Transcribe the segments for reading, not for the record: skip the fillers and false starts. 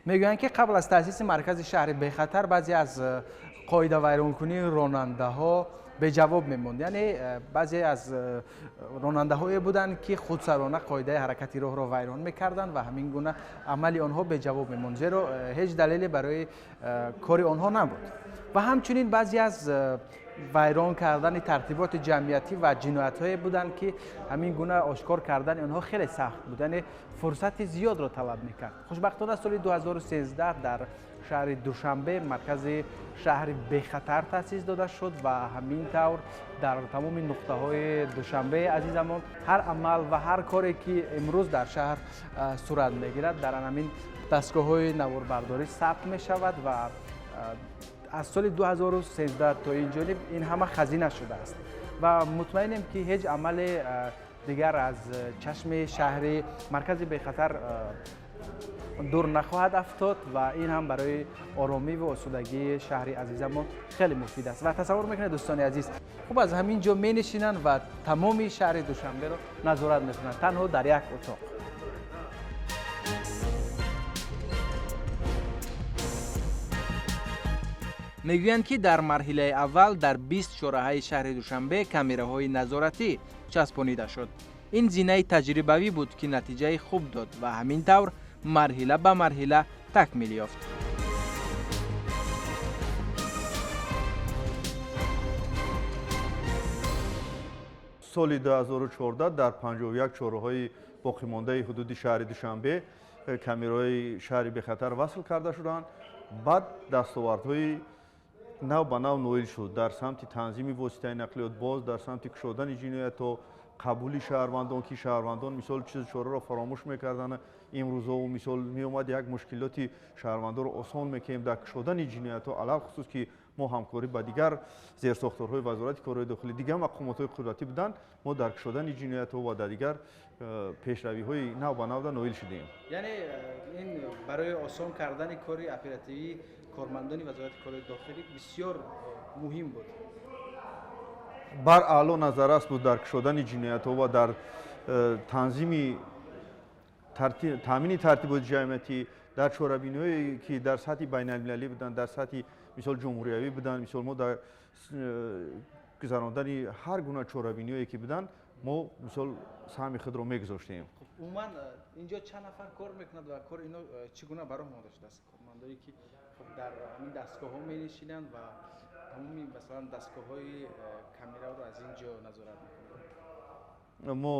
Мегӯянд, ки қабл аз таъсиси маркази шаҳри бехатар баъзе аз қоидавайронкунии ронандаҳо беҷавоб мемонд. Яъне баъзе аз ронандаҳое буданд, ки худсарона қоидаи ҳаракати роҳро вайрон мекарданд ва ҳамин гуна амали онҳо беҷавоб мемонд, зеро ҳеҷ далеле барои кори онҳо набуд. Ва ҳамчунин баъзе аз вайрон кардани тартиботи ҷамъиятӣ ва ҷиноятҳое буданд, ки ҳамин гуна ошкор кардани онҳо хеле сахт буд, яъне фурсати зиёдро талаб мекард. Хушбахтона, соли 2013 дар шаҳри Душанбе маркази шаҳри бехатар таъсис дода шуд ва ҳамин тавр дар тамоми нуқтаҳои Душанбеи азизамон ҳар амал ва ҳар коре, ки имрӯз дар шаҳр сурат мегирад, дар ҳамин дастгоҳҳои наворбардорӣ сабт мешавад ва аз соли 2013 то ин ҷониб ин ҳама хазина шудааст ва мутмаинем, ки ҳеҷ амале дигар аз чашми шаҳри маркази бехатар дур нахоҳад афтод ва ин ҳам барои оромӣ ва осудагии шаҳри азизамон хеле муфид аст. Ва тасаввур мекунед, дӯстони азиз, хуб, аз ҳамин ҷо менишинанд ва тамоми шаҳри Душанберо назорат мекунанд танҳо дар як утоқ. Мегӯянд, ки дар марҳилаи аввал дар 20 чораҳаи шаҳри Душанбе камераҳои назоратӣ часпонида шуд. Ин зинаи таҷрибавӣ буд, ки натиҷаи хуб дод ва ҳамин тавр марҳила ба марҳила такмил ёфт. Соли 2014 дар 51 чораҳои боқимондаи ҳудуди шаҳри Душанбе камераҳои шаҳри бехатар васл карда шуданд. Баъд дастовардҳои нав ба нав ноил шуд дар самти танзими воситаи нақлиёт, боз дар самти кушодани ҷиноятҳо, қабули шаҳрвандон, ки шаҳрвандон, мисол, чизу чораро фаромӯш мекарданд. Имрӯзо, мисол, меомад, як мушкилоти шаҳрвандонро осон мекунем дар кушодани ҷиноятҳо, алалхусус ки мо ҳамкорӣ ба дигар зерсохторҳои Вазорати корҳои дохилӣ, дигар мақомотҳои қудратӣ буданд. Мо дар кушодани ҷиноятҳо ва дар дигар пешравиҳои нав ба навда ноил шудем. Яъне ин барои осон кардани кори оперативии кормандони Вазорати корҳои дохилӣ бисёр муҳим буд. Бар аъло назаррас буд дар кушодани ҷиноятҳо ва дар танзими таъмини тартиботи ҷамъиятӣ, дар чорабиниҳое, ки дар сатҳи байналмилалӣ буданд, дар сатҳи, мисол, ҷумҳуриявӣ буданд. Мисол, мо дар гузарондани ҳар гуна чорабиниҳое, ки буданд, мо, мисол, саҳми худро мегузоштем. Умуман, инҷо чанд нафар кор мекунад ва кори ино чӣ гуна ба роҳ монда шудааст? Кормандое, ки дар ҳамин дастгоҳҳо менишинанд ва тамоми, масалан, дастгоҳҳои камераро аз ин ҷо назорат мекунанд. Мо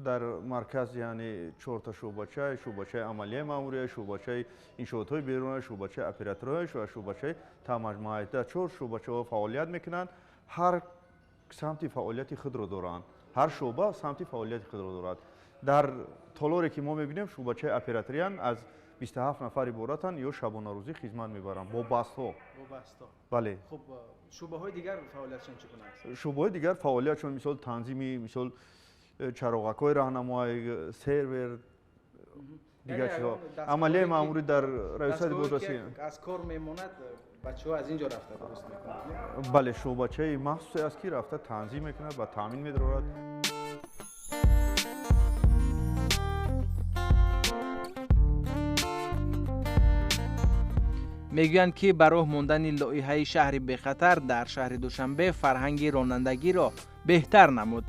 дар марказ, яъне, чорта шӯъбача: шӯъбачаи амалияи маъмурия, шӯъбачаи иншоотҳои беруна, шӯъбачаи операторҳои ва шӯъбачаи тамаҷмӯа. Чор шӯъбачаҳо фаъолият мекунанд. Ҳар самти фаъолияти худро доранд, ҳар шӯъба самти фаъолияти худро дорад. Дар толоре, ки мо мебинем, шӯъбачаи операториян, аз 27 нафар иборатанд ё шабонарӯзӣ хизмат мебаранд бо бастҳо. Бале. Хуб, шӯъбаҳои дигар фаъолиятшон чӣ гуна аст? Шӯъбаҳои дигар фаъолиятшон, мисол, танзими, мисол, чароғакҳои раҳнамои, сервер, дигар чизҳо, амалияи маъмурӣ дар раёсати бодрасӣ. Аз кор мемонад, бачаҳо аз ин ҷо рафта дуруст мекунанд? Бале, шӯъбачаи махсусе аст, ки рафта танзим мекунад ва таъмин медорад. Мегӯянд, ки ба роҳ мондани лоиҳаи шаҳри бехатар дар шаҳри Душанбе фарҳанги ронандагиро беҳтар намуд.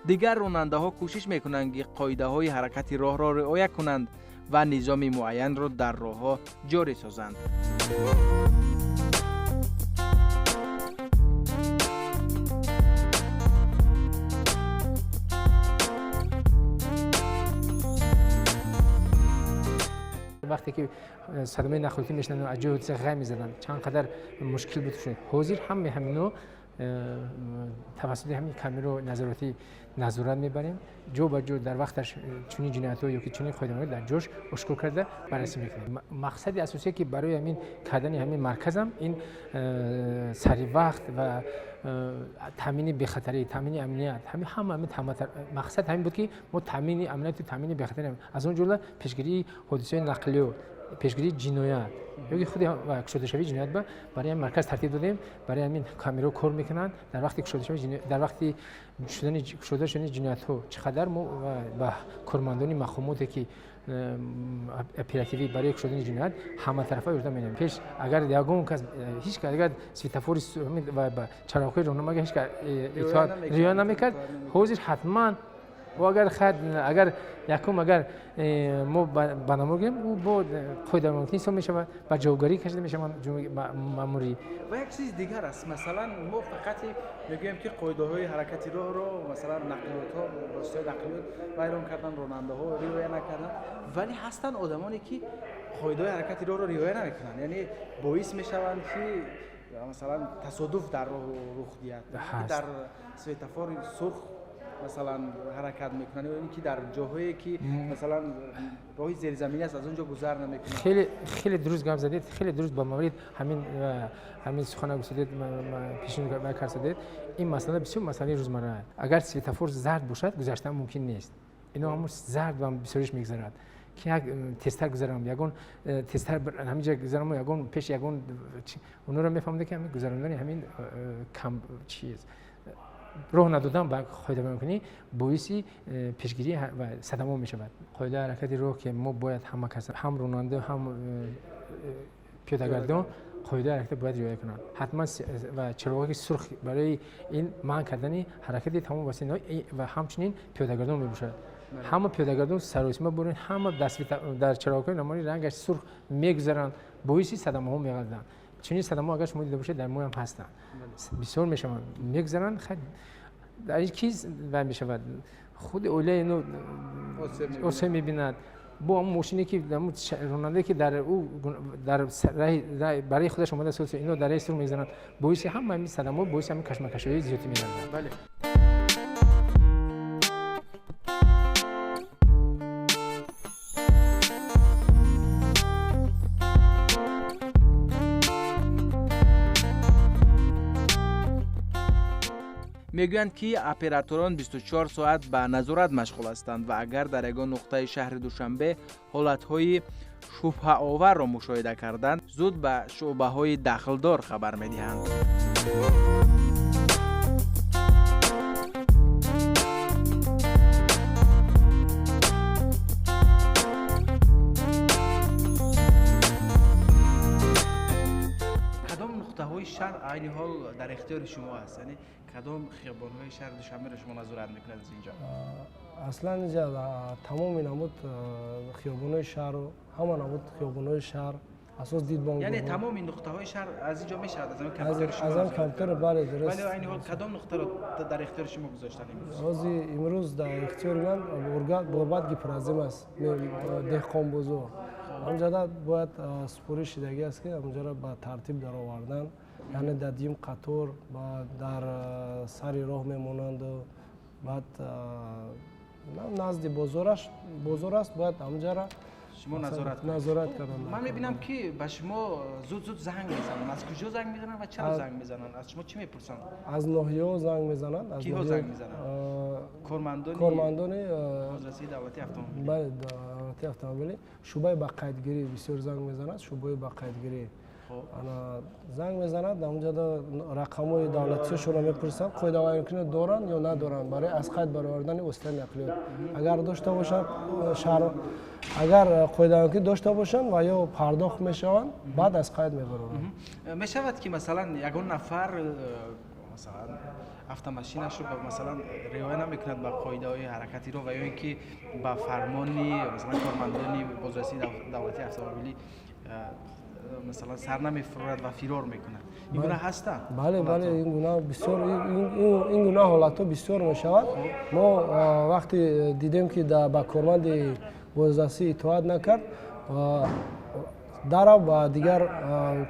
Дигар ронандаҳо кӯшиш мекунанд, ки қоидаҳои ҳаракати роҳро риоя кунанд ва низоми муайянро дар роҳҳо ҷорӣ созанд. Вақте ки садамаи нақлиётӣ мешунанд, аз ҷои ҳодиса ғай мезаданд, чанд қадар мушкил буд. Ҳозир ҳамаи ҳамино тавассути ҳамин камерао назоратӣ назорат мебарем. Ҷо ба ҷо дар вақташ чунин ҷиноятҳо ё ки чунин қоидаҳо дар ҷош ошкор карда, баррасӣ мекунем. Мақсади асосие, ки барои ҳамин кардани ҳамин марказам, ин саривақт ва таъмини бехатарӣ, таъмини амният, ҳама мақсад ҳамин буд, ки мо таъмини амнияту таъмини бехатарӣ, аз он ҷумла пешгирии ҳодисаҳои нақлиёт. Пешгирии ҷиноят ёки худи кушодашавии ҷиноят ба барои ҳамин марказ тартиб додем. Барои ҳамин камераҳо кор мекунанд. Дар вақти кушодашавии, дар вақти шудани кушода шудани ҷиноятҳо чӣ қадар мо ба кормандони мақомоте ки оперативӣ барои кушодани ҷиноят ҳаматарафа ёрдам медиҳем. Пеш агар ягон кас ҳеҷ кас агар светофори ва чароғҳои роҳнамо ҳеҷ кас итоат риоя намекард, ҳозир ҳатман агар агар якум агар мо ба намур гирем, ӯ бо қоидавайронкунӣ ҳисоб мешавад, ба ҷавобгарӣ кашида мешаванд маъмурӣ. Ва як чизи дигар аст. Масалан, мо фақат мегӯем, ки қоидаҳои ҳаракати роҳро, масалан, нақлиётҳо, воситаҳои нақлиёт вайрон кардан, ронандаҳо риоя накардан, вале ҳастанд одамоне, ки қоидаҳои ҳаракати роҳро риоя намекунанд, яъне боис мешаванд, ки масалан тасодуф дар роҳ рух диҳад, дар светофори сурх масалан ҳаракат мекунанд ё ин ки дар ҷоҳое ки масалан роҳи зеризаминӣ аст, аз он ҷо гузар намекунанд. Хеле хеле дуруст гап задед, хеле дуруст ба маврид ҳамин сухана гуфтадед, пешин кардадед. Ин масъала бисёр масъалаи рӯзмарра аст. Агар светофор зард бошад, гузаштан мумкин нест. Ино ҳамун зард ба бисёриш мегузарад, ки як тезтар гузарам, ягон тезтар ҳаминҷа гузарам, ягон пеш ягон онҳоро мефаҳмода, ки ҳамин гузарондани ҳамин кам чиз роҳ надодан ба қоидавайронкунӣ боиси пешгирӣ ва садамо мешавад. Қоидаи ҳаракати роҳ, ки мо бояд ҳама кас, ҳам ронанда, ҳам пиёдагардон, қоидаи ҳаракат бояд риоя кунанд ҳатман. Ва чароғҳои сурх барои ин манъ кардани ҳаракати тамоми воситаҳо ва ҳамчунин пиёдагардон мебошад. Ҳама пиёдагардон саросима бурен, ҳама дар чароғҳои намони рангаш сурх мегузаранд, боиси садамаҳо мегарданд. Чунин садамаҳо, агар шумо дида бошед, дар моям ҳастанд, бисёр мешаванд, мегузаранд. Дар ин чиз вай мешавад, худи оилаи ино осеб мебинад бо ҳамон мошине ки ронандае ки дар ӯ дар раҳи барои худаш омада, ино дар раҳи сурх мегузаранд, боиси ҳама ҳамин садамаҳо, боиси ҳамин кашмакашиҳои зиёдӣ мегарданд. Мегӯянд, ки операторон 24 соат ба назорат машғул ҳастанд ва агар дар ягон нуқтаи шаҳри Душанбе ҳолатҳои шубҳаоварро мушоҳида карданд, зуд ба шӯъбаҳои дахлдор хабар медиҳанд. Кадом нуқтаҳои шаҳр айни ҳол дар ихтиёри шумо аст, яъне кадом хиёбонҳои шаҳри Душанберо шумо назорат мекунед аз инҷо? Аслан инҷа тамоми намуд хиёбонҳои шаҳру ҳама намуд хиёбонҳои шаҳр, асос дидбон. Яъне тамоми нуқтаҳои шаҳр аз инҷо мешавад аз ҳамин компютери шумо? Аз ҳамин компютер, бале, дуруст. Вале айни ҳол кадом нуқтаро дар ихтиёри шумо гузоштан имрӯз? Ҳозир имрӯз дар ихтиёри ман Борбад гиперазим аст, Деҳқонбозор. Ҳамҷода бояд супориш шидагӣ аст, ки ҳамҷоро ба тартиб даровардан, яъне дар дим қатор дар сари роҳ мемонанду баъд назди бозор аст, бояд ҳамҷара шумо назорат кардан. Ман мебинам, ки ба шумо зуд зуд занг мезананд. Аз куҷо занг мезананд ва чаро занг мезананд? Аз шумо чӣ мепурсанд? Аз ноҳияҳо занг мезананд. Киҳо занг мезананд? Кормандони бозрасии давлатии автомобилӣ? Бале, давлатии автомобилӣ, шӯъбаи ба қайдгирӣ бисёр занг мезанад. Шӯъбаи ба қайдгирӣ занг мезанад, ҳамонҷода рақамҳои давлатиашонро мепурсанд, қоидавайронкунӣ доранд ё надоранд барои аз қайд баровардани воситаи нақлиёт. Агар дошта бошанд, шаҳр агар қоидавайронкунӣ дошта бошанд ва ё пардохт мешаванд, баъд аз қайд мебароранд. Мешавад, ки масалан ягон нафар масалан автомошинашро масалан риоя намекунад ба қоидаҳои ҳаракати роҳ ва ё ин ки ба фармони масалан кормандони бозрасии давлатии автомобилӣ масалан сар намефурад ва фирор мекунад? Ин гуна ҳастанд? Бале, бале, ин гуна бисёр, ин гуна ҳолатҳо бисёр мешавад. Мо вақте дидем, ки ба корманди бозрасӣ итоат накард, дарав ба дигар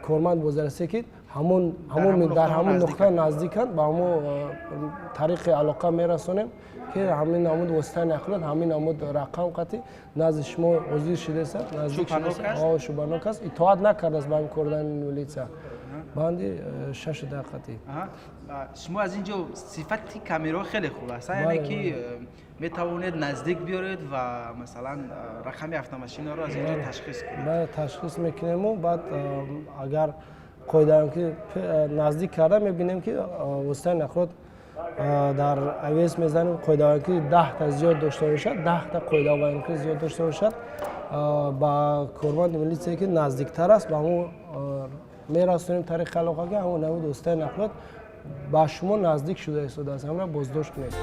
корманд бозрасӣ, ки ҳамон дар ҳамон нуқта наздиканд, ба ҳамон тариқи алоқа мерасонем, ки ҳамин намуд воситаи нақлиёт ҳамин намуд рақам қатъи назди шумо ҳозир шудааст, шубҳанок аст, итоат накардааст ба ҳамин корманди милитсия, банди 6 дақиқатӣ. Шумо аз ин ҷо сифати камераҳо хеле хуб аст, яъне ки Метавонед наздик биёред ва масалан рақами автомашинаро аз инҷо ташхис кунед. Бале, ташхис мекунему, баъд агар қоидавайронкунӣ наздик карда мебинем, ки воситаи нақлиёт дар АВС мезанем, қоидавайронкунӣ 10-та зиёд дошта бошад, 10-та қоидавайронкунӣ зиёд дошта бошад, ба корманди милитсия, ки наздиктар аст, ба ҳамон мерасонем тариқи алоқа, ки ҳамон намуд воситаи нақлиёт ба шумо наздик шуда истодааст, ҳамра боздошт кунед.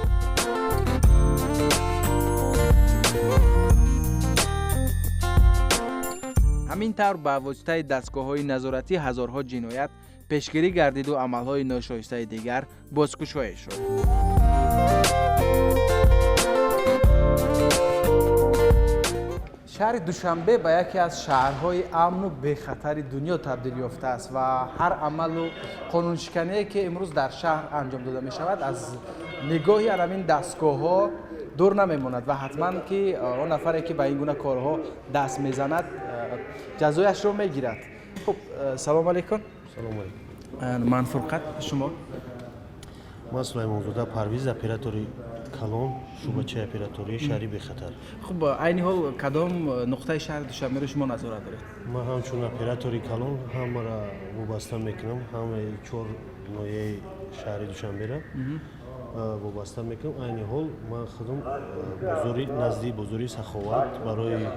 Ҳамин тавр ба воситаи дастгоҳҳои назоратӣ ҳазорҳо ҷиноят пешгирӣ гардиду амалҳои ношоистаи дигар бозкушоӣ шуд. Шаҳри Душанбе ба яке аз шаҳрҳои амну бехатари дунё табдил ёфтааст ва ҳар амалу қонуншикание, ки имрӯз дар шаҳр анҷом дода мешавад, аз нигоҳи ҳамин дастгоҳҳо дур намемонад ва ҳатман ки он нафаре, ки ба ин гуна корҳо даст мезанад, ҷазояшро мегирад. Хуб, салому алайкум. Салому алайкум. Ман Фурқат, шумо? Ман Сулаймонзода Парвиз, оператори калон шӯъбачаи оператории шаҳри Бехатар. Хуб, айни ҳол кадом нуқтаи шаҳри Душанберо шумо назорат доред? Ман ҳамчун оператори калон ҳамаро вобаста мекунам, ҳамаи чор ноҳияи шаҳри Душанберо вобаста мекунам. Айни ҳол ман худам бозори назди бозори Саховат барои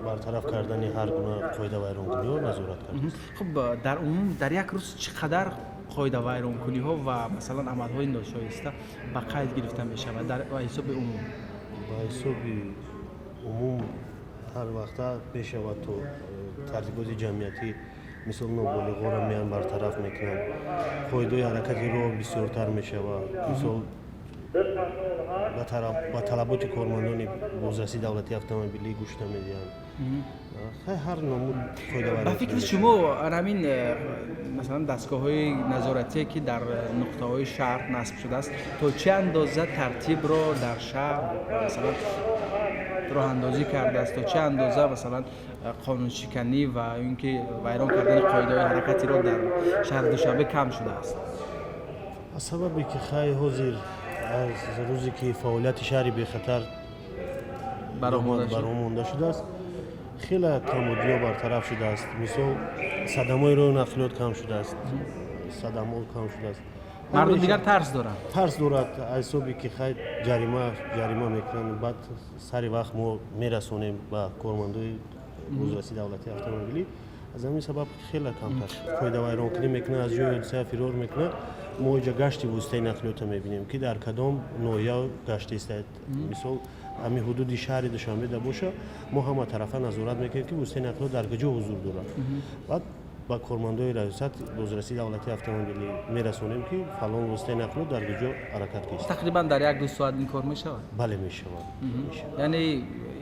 бартараф кардани ҳар гуна қоидавайронкуниҳо назорат кардам. Хуб, дар умум дар як рӯз чӣ қадар қоидавайронкуниҳо ва масалан амалҳои ношоиста ба қайд гирифта мешавад дар ҳисоби умум? Ба ҳисоби умум ҳар вақта мешавад то тартиботи ҷамъиятӣ, мисол ноболиғонро меян бартараф мекунанд, қоидаҳои ҳаракати роҳ бисёртар мешавад, мисол ба талаботи кормандони бозрасии давлатии автомобилӣ гӯш намедиҳанд. Ҳар намуд ба фикри шумо ҳамин масалан дастгоҳҳои назоратие, ки дар нуқтаҳои шаҳр насб шудааст, то чӣ андоза тартибро дар шаҳр масалан роҳандозӣ кардааст, то чӣ андоза масалан қонуншиканӣ ва ин ки вайрон кардани қоидаҳои ҳаракатиро дар шаҳри Душанбе кам шудааст? Аз сабабе ки хай ҳозир аз рӯзе ки фаъолияти шаҳри Бехатар бароҳ монда шудааст, хеле камбудиҳо бартараф шудааст. Мисол садамаҳои роҳу нақлиёт кам шудааст, садамаҳо кам шудааст. Мардум дигар тарс дорад. Тарс дорад аз ҳисоби ки хай ҷарима мекунанд, баъд сари вақт мо мерасонем ба кормандои бозрасии давлатии автомобилӣ. Аз ҳамин сабаб хеле камтар қоидавайронкунӣ мекунанд, аз ҷои ҳодиса фирор мекунанд. Мо инҷа гашти воситаи нақлиётро мебинем, ки дар кадом ноҳия гашта истад. Мисол ҳамин ҳудуди шаҳри Душанбе да боша, мо ҳама тарафа назорат мекунем, ки воситаи нақлиёт дар куҷо ҳузур дорад. Баъд ба кормандои раёсат бозрасии давлатии автомобилӣ мерасонем, ки фалон воситаи нақлиёт дар куҷо ҳаракат кист. Тақрибан дар 1-2 соат ин кор мешавад? Бале, мешавад. Яъне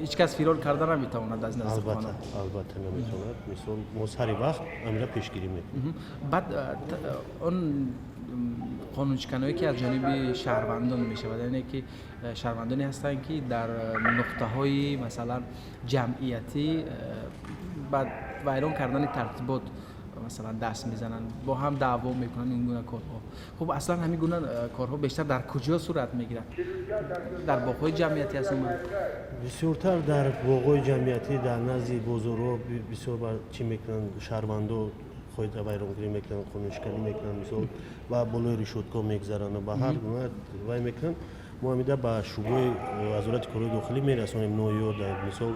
ҳеҷ кас фирор карда наметавонад аз назди хона? Албатта наметавонад. Мисол мо сари вақт амира пешгирӣ мекунем. Баъд он қонуншиканое, ки аз ҷониби шаҳрвандон мешавад, яъне ки шаҳрвандоне ҳастанд, ки дар нуқтаҳои масалан ҷамъиятӣ ба вайрон кардани тартибот масалан даст мезананд, бо ҳам даъво мекунанд, ин гуна корҳо. Хуб, аслан ҳамин гуна корҳо бештар дар куҷо сурат мегирад? Дар боғҳои ҷамъиятӣ аст умуман? Бисёртар дар боғҳои ҷамъиятӣ, дар назди бозорҳо бисёр чӣ мекунанд, шаҳрвандо қоидавайронкунӣ мекунанд, қонуншиканӣ мекунанд, мисол ба болои решоткаҳо мегзаранд, ба ҳар гуна вай мекунанд. Мо ҳамида ба шӯъбаи вазорати корҳои дохилӣ мерасонем ноҳияҳо, мисол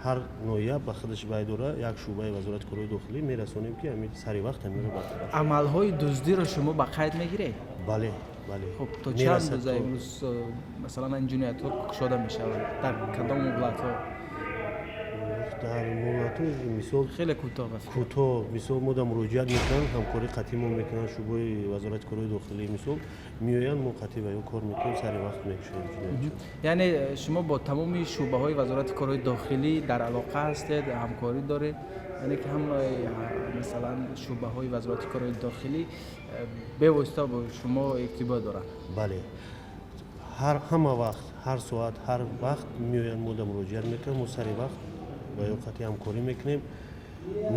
ҳар ноҳия ба худаш вай дора як шӯъбаи вазорати корҳои дохилӣ мерасонем, ки ҳамин сари вақт ҳаминро бартараф. Амалҳои дуздиро шумо ба қайд мегиред? Бале, бале. Хуб, то чӣ андоза имрӯз масалан ин ҷиноятҳо кушода мешаванд, дар кадом муҳлатҳо? Дар муҳлатҳо мисол хеле кӯтоҳ кӯтоҳ, мисол мо да муроҷиат мекунанд, ҳамкорӣ қатъӣ мо мекунанд шӯъбаи вазорати корҳои дохилӣ, мисол меоянд, мо қатъӣ ба ё кор мекунем, сари вақт мекушоем ҷиноятчиро. Яъне шумо бо тамоми шӯъбаҳои вазорати корҳои дохилӣ дар алоқа ҳастед, ҳамкорӣ доред, яъне ки ҳамаи масалан шӯъбаҳои вазорати корҳои дохилӣ бевосита бо шумо иртибот доранд? Бале, ҳама вақт, ҳар соат, ҳар вақт меоянд, мо да муроҷиат мекунем, мо сари вақт ва ё қатъи ҳамкорӣ мекунем.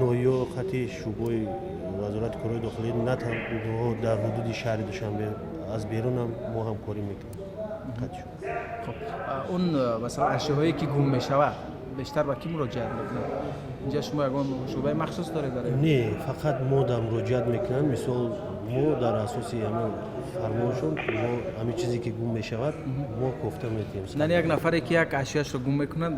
Ноҳияҳо қатъи шӯъбаи вазорати корҳои дохилӣ на танҳо дар ҳудуди шаҳри Душанбе, аз берун ҳам мо ҳамкорӣ мекунем қатъи шӯъба. Хуб, он масалан ашёҳое ки гум мешавад, бештар ба кӣ муроҷиат мекунанд? Инҷа шумо ягон шӯъбаи махсус доред барои? Не, фақат мо дар муроҷиат мекунанд. Мисол, мо дар асоси ҳамон фармоншон мо ҳамин чизе ки гум мешавад, мо кофта метиҳем. Яъне як нафаре ки як ашёашро гум мекунад,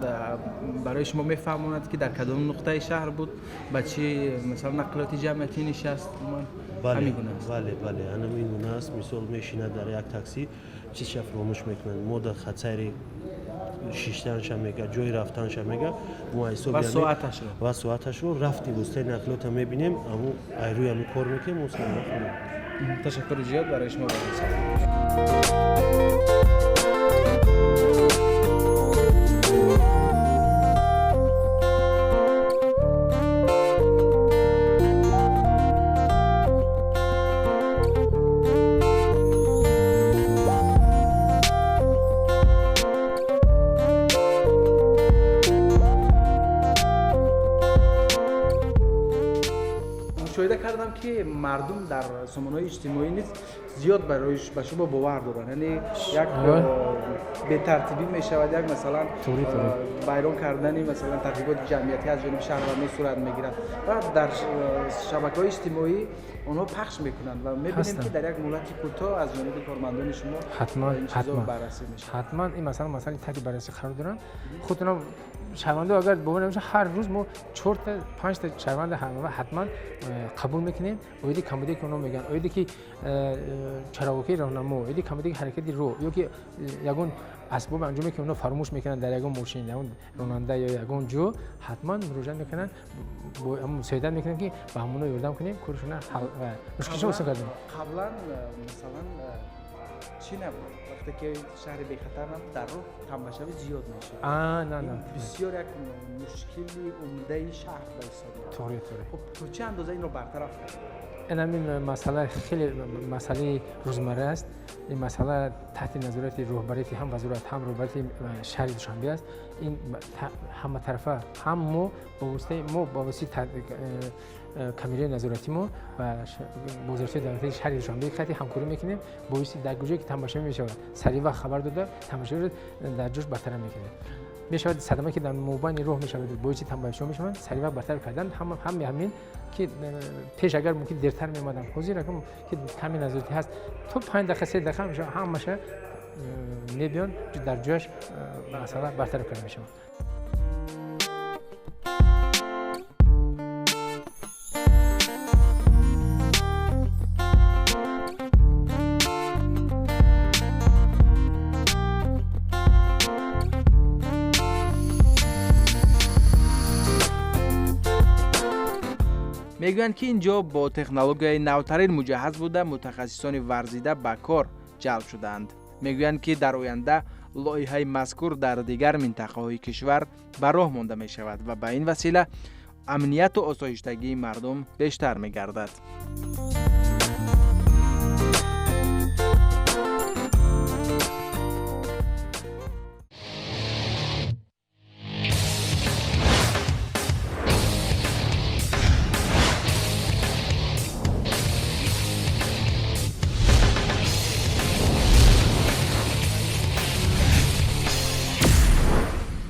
барои шумо мефаҳмонад ки дар кадом нуқтаи шаҳр буд, ба чӣ масалан нақлиёти ҷамъиятӣ нишаст? Бале, бале, бале, ҳамин гуна аст. Мисол, мешинад дар як такси, чизша фаромӯш мекунад, мо дар хатсайри шиштанша мега, ҷои рафтанша мега, мо ҳисоби ва соаташро, рафти воситаи нақлиёта мебинем, аммо айрӯи ҳамин кор мекунем, мо саривақт. Ташаккури зиёд барои шумо. Мушоҳида кардам, ки мардум дар сомонаҳои иҷтимоӣ низ зиёд барои ба шумо бовар доранд. Яъне як бетартибӣ мешавад, як масалан вайрон кардани масалан тартиботи ҷамъиятӣ аз ҷониби шаҳрвандон сурат мегирад ва дар шабакаҳои иҷтимоӣ онҳо пахш мекунанд ва мебинем, ки дар як муҳлати кӯтоҳ аз ҷониби кормандони шумо ин чизо баррасӣ мешавад. Ҳатман, ин масъала масъалаи таҳти баррасӣ қарор доранд. Худтонам шаҳрвандо агар бовар набошад, ҳар рӯз мо чорта панҷта шаҳрванда ҳатман қабул мекунем. Оиди камбудие ки онҳо мегӯянд, оиде ки чароғокии роҳнамо, оиди камбудии ҳаракати роҳ ё ки ягон асбоби анҷоме ки онҳо фаромӯш мекунанд дар ягон мошин, ягон ронанда ё ягон ҷо, ҳатман муроҷиат мекунанд, мусоидат мекунем, ки ба ҳамонҳо ёрдам кунем, коршона мушкилшон осон кардем. Қаблан масалан чӣ набуд? Вақте ки шаҳри бехатар набуд, дар роҳ тамбашавӣ зиёд мешуд. Бисёр як мушкили умдаи шаҳр ба ҳисоб меояд. Тоғри, тоғри. Хуб, то чӣ андоза инро бартараф кард? Ин ҳамин масъала хеле масъалаи рӯзмарра аст. Ин масъала таҳти назорати роҳбарияти ҳам вазорат, ҳам роҳбарияти шаҳри Душанбе аст. Ин ҳаматарафа ҳам мо ба воситаи мо ба воситаи камераи назоратӣ мо ва бозорчаи давлатии шаҳри Душанбе хати ҳамкорӣ мекунем. Боиси дар куҷое ки тамбашавӣ мешавад, сари вақт хабар дода, тамбашавиро дар ҷош бартараф мекунем. Мешавад садама ки дар мобайни роҳ мешавад, боиси тамбашавӣ мешавад, сари вақт бартараф кардан. Ҳами ҳамин ки пеш агар мумкин дертар меомадам, ҳозир ки ками назоратӣ ҳаст, то 5 дақиқа, 3 дақиқа ҳамаша мебиён, дар ҷояш масъала бартараф карда мешавад. Мегӯянд, ки ин ҷо бо технологияи навтарин муҷаҳҳаз буда, мутахассисони варзида ба кор ҷалб шудаанд. Мегӯянд, ки дар оянда лоиҳаи мазкур дар дигар минтақаҳои кишвар ба роҳ монда мешавад ва ба ин васила амнияту осоиштагии мардум бештар мегардад.